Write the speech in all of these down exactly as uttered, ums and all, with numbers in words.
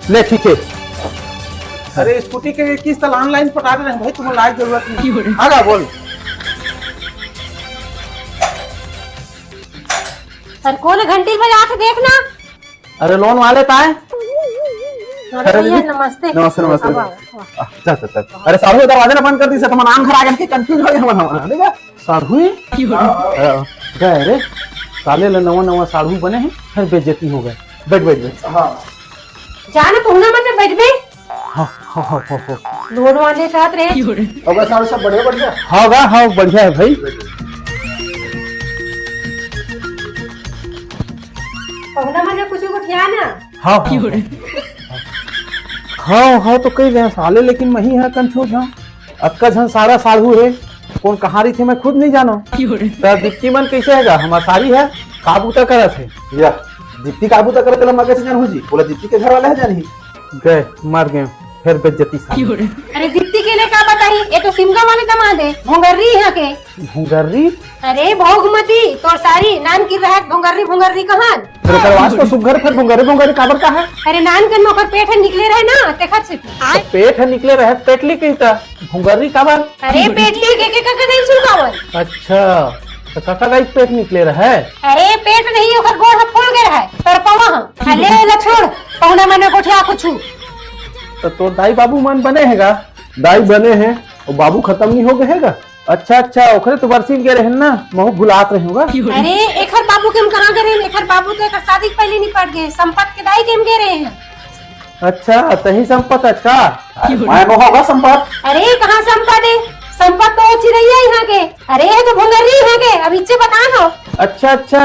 ले, ठीक है। अरे, स्कूटी के किस्त ला online पटा दे रहे हैं भाई, तुम्हें लाए जरूरत नहीं। हाँ, गा, बोल। अरे, कोन घंटी बजात हे, देख ना। अरे, लोन वाले ताय। अरे भैया, नमस्ते। नमस्ते, नमस्ते। अब आओ, आओ। आ, चल, चल, चल। अरे, साढ़ू, दरवाजा ना बंद कर दी से, तुम नाम घर आ गए, confuse हो गए हम, हम, ठीक है? साढ़ू ही? अ, गए रे, साले ले नवा नवा साढ़ू बने हैं, फिर बेइज्जती हो गए। बैठ, बैठ, बैठ। हाँ। जा ना, पहुना मन में बैठबे। हाँ, हाँ, हाँ, हाँ, हाँ। लोन वाले साथ रहे। अबे साढ़ू, सब बढ़िया, बढ़िया? हाँ बा, हाँ, बढ़िया है भाई। पहुना मन में कुछ गोठिया ना। हाँ, हाँ, हाँ। हाँ, हाँ, तो कही रहे साले, लेकिन मैं ही यहाँ confuse हूँ। अतका झन सारा साढ़ू हे, कोन कहाँ रहिथे, मैं खुद नहीं जानो। त दीप्ति मन कैसे हे गा? हमार सारी हे, का बूता करत हे? या, दीप्ति का बूता करत हे, तेला मैं कैसे जानहूँ जी? बोला, दीप्ति के घर वाला हे, जानही। गए, मर गए, फिर बेइज्जती साली। अरे दीप्ति के ले का बताही, ये तो सिमगा वाले दमाद हे, भोंगर्री यहाँ के। भोंगर्री? अरे भोगमती, तोर सारी नान की रहत भोंगर्री भोंगर्री कहन। फिर ओकर आवाज तो सुग्घर, फिर भोंगर्री भोंगर्री काबर का है? अरे नान कन में ओकर पेट ह निकले रहे ना, तेखर से। तो पेट ह निकले रहे, पेटली कही त भोंगर्री काबर? अरे पेटली के, के, के, के नहीं सुलगावन। अच्छा, तो काका का पेट निकले रहे? अरे पेट नहीं, ओकर गोड़ ह फूल गए रहे, तड़पवा ह। अले ला छोड़, पहुना मन में गोठिया कुछु। तो तोर दाई बाबू मन बने हे गा? दाई बने हे, वो बाबू खत्म नहीं हो गए हे गा? अच्छा, अच्छा, ओखरे तो बरसी में गे रहेन ना, महू भुलात रहे होगा। अरे, एखर बाबू के हम कहाँ गे रहेन? एखर बाबू तो एखर शादी के पहले निपट गए, संपत के दाई के हम गे रहे हैं। अच्छा, तही संपत अच्छा। अरे, मैं मोह होगा संपत। अरे, कहाँ संपत है? संपत तो चिरैया यहाँ के। अरे, ये तो भोंगर्री यहाँ के, अब इच्चे बतान हो। अच्छा, अच्छा,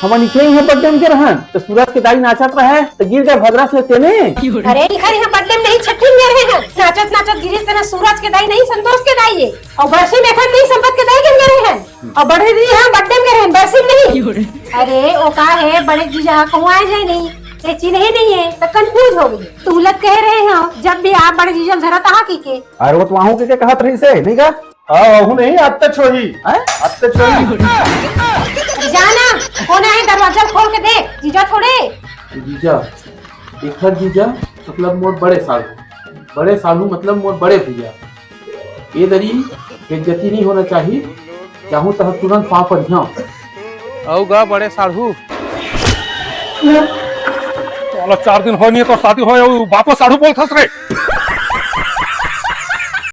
हमन इखे इहाँ birthday में गे रहन, तो सूरज के दाई नाचत रहे, तो गिर गए भद्रस ले तेने। अरे, इखर यहाँ birthday में नहीं, छट्ठी में गे रहे हैं, नाचत नाचत गिरिस तेने, सूरज के दाई नहीं, संतोष के दाई है। अउ बरसी में एखर नहीं, संपत के दाई के गे रहे हैं। अउ बड़े दीदी यहाँ birthday में गे रहे हैं, बरसी में नहीं। अरे, ओ का है, बड़े जीजा कहूँ आए जाए नहीं, ये चिन्हे नहीं है, तो confuse हो गई। तू लग कह रहे हो, जब भी आप बड़े जीजा धरत आहा की के। अरे, वो तो आहू के, के कहत रही से, नहीं का? हाँ, आहू नहीं, आत्ता छोही। हैं? आत्ता छोही। जाना, कौन आए, दरवाजा खोल के देख, जीजा थोड़े। जीजा, एखर जीजा मतलब मोर बड़े साढ़ू, बड़े साढ़ू मतलब मोर बड़े भैया। ए दरी बेइज्जती नहीं होना चाहिए, चाहूँ तह तुरंत पाँव पर झियाऊँ। अउ गा बड़े साढ़ू। साला चार दिन होय नहीं तो शादी होय, अउ बापो साढ़ू बोलथस रे।